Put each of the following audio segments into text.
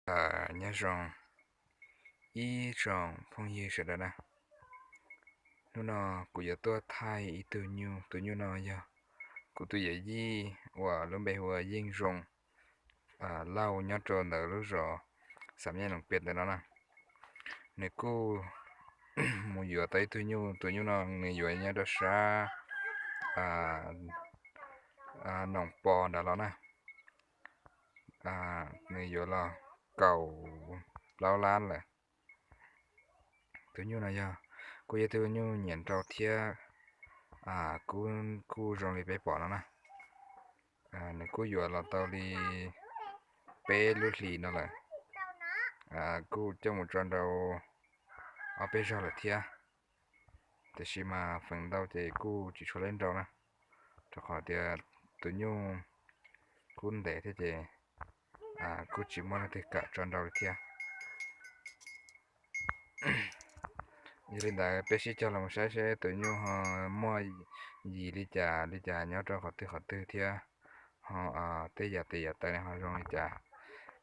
Nyob zoo ib tsoom phooj ywg sawv daws na. Hnub no kuv yuav tuaj thaij ib tug nyuj, tus nyuj no yog kuv tus yawm yij uas lub npe hu ua Yeej Zoo Lauj nyob rau ntawm lub zos Xam Nyej Loos Pias ntawm no na. Nws kuj mus yuav tau ib tug nyuj, tus nyuj no nws yuav nyob rau sab Noom Pos nrad los na. Nws yuav los kaum plaub lab lawm. Tus nyuj no yog kuj yog tus nyuj nyiam nrau thiab, kuj zoo li peb pom no na. Nws kuj yuav los tau li peb lub hlis no lawm. Kuj coj mus tso nrau ob peb zaug lawm thiab, tiam sis mas feem ntau ces kuj tsis tshua lab nrau na, rau qhov tias tus nyuj kuj ntev thiab ces kuj tsis muaj leej twg kam tso nrau li thiab. Yog li ntawd peb sib cog los saib seb tus nyuj ho muaj yim li cas li cas nyob rau qhov twg qhov twg thiab, ho tej yam tes yam taw ho zoo li cas.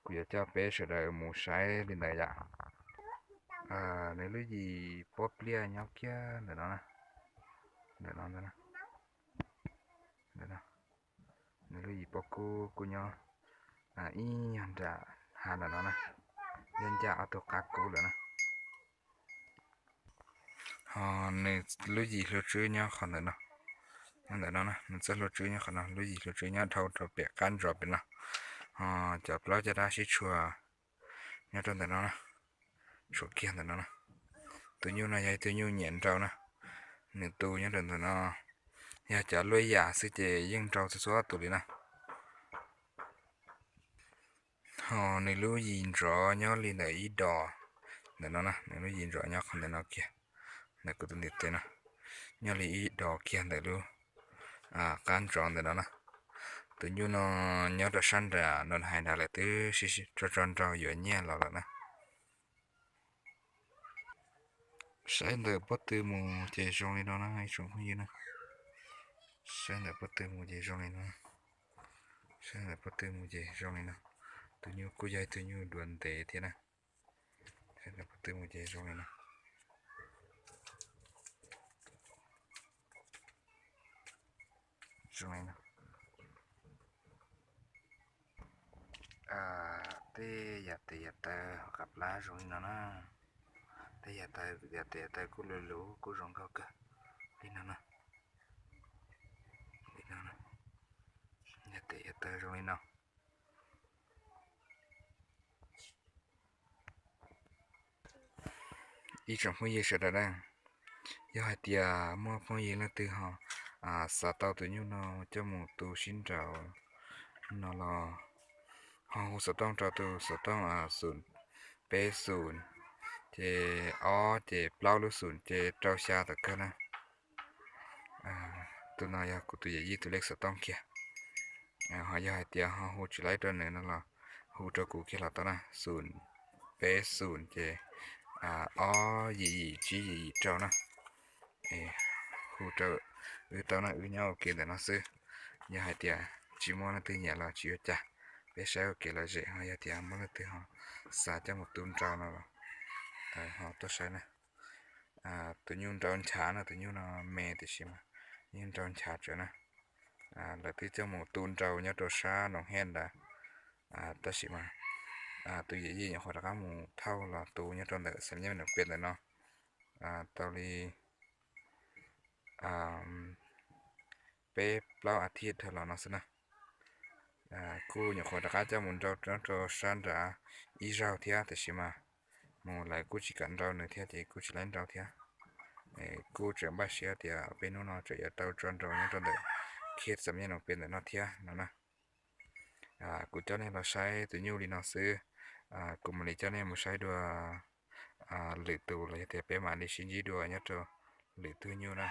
Kuv yuav coj peb sawv daws mus saib li ntawd yom. Nws lub yim pob pliaj nyob kiag ntawm no na, ntawm no ntawm no. Nws lub yim pob kub kuj nyob ib nyuag nram hav ntawm no na, nyob ncaj ob tug qab kub lawm na. Ho nws lub yim hlua tswb nyob qhov ntawm no, nyob ntawm no na, nws txoj hlua tswb nyob qhov no, lub yim hlua tswb nyob dhau rau pem qab ntsos pem no. Ho cov plaub caj dab sib tshuam nyob rau ntawm no na, tshuam kiag ntawm no na. Tus nyuj no yog ib tug nyuj nyiam nrau na, nws tu nyob rau ntawm no, yog cov luaj yam xwb ces yeej nrau txhua txhua tus li na. Ho nws lub yim ntsov nyob li ntawm ib dos ntawm no na, nws lub yim ntsov nyob qhov ntawm no kiag, ntawm kuv tus ntiv tes no, nyob li ib dos kiag ntawm lub qab ntsov ntawm no na. Tus nyuj no nyob rau sab nram no hais nrad lawm twb tso tso nrau yuav nyiaj los lawm na. Saib ntawm pob tw mus ces zoo li no na ib tsoom phooj ywg na. Saib ntawm pob tw mus ces zoo li no. Saib ntawm pob tw mus ces zoo li no. Tus nyuj kuj yog ib tug nyuj duav ntev thiab na. Saib ntawm pob tw mus ces zoo li no. Zoo li no. Tej yam tes yam taw ho qab plab zoo li no na. Tej yam tes yam taw kuj luv luv kuj zoo nkauj kawg li no na. Li no, yam tes yam taw zoo li no. Ib tsoom phooj ywg sawv daws na, yog hais tias muaj phooj ywg leej twg ho xav tau tus nyuj no coj mus tu sib nraus no los ho hu xov tooj rau tus xov tooj xum peb xum ces ob ces plaub lub xum ces rau xya tom kawg na. Tus no yog kuv tus yawm yij tus lej xov tooj kiag. Ho yog hais tias ho hu tsis laib rau nws no los hu rau kuv kiag los tau na, xum peb xum ces ob yim yim tsib yim yim rau na. Hu rau wb tau na, wb nyob ua ke ntawm no xwb. Yog hais tias tsis muaj leej twg nyiam los tsis ua cas, peb saib ua kev lom zem, ho yog tias muaj leej twg ho xav coj mus tu nrau no los ho tuaj saib na. Tus nyuj nrau nchav na, tus nyuj no me tiam sis mas yeej nrau nchav tsawv na. Lawv twb coj mus tu nrau nyob rau sab Noom Hej ntawd, tab sis mas tus yawm yij nyuam qhuav rov qab mus thauj los tu nyob rau ntawm Xam Nyej Noom Pias ntawm no tau li peb plaub a thiv dhau los no xwb na. Kuj nyuam qhuav rov qab coj mus nrau nyob rau sab nrad ib zaug thiab, tiam sis mas mus lawv kuj tsis kam nrau nws thiab ces kuj tsis laib nrau thiab. Kuj tseem npaj siab tias peb hnub no tseem yuav tau tso nrau nyob rau ntawm Khej Xam Nyej Noom Pias ntawm no thiab no na. Kuv coj nej los saib tus nyuj li no xwb. Kuv mam li coj nej mus saib dua lwm tus los yog tias peb mam li sib ntsib dua nyob rau lwm tug nyuj na.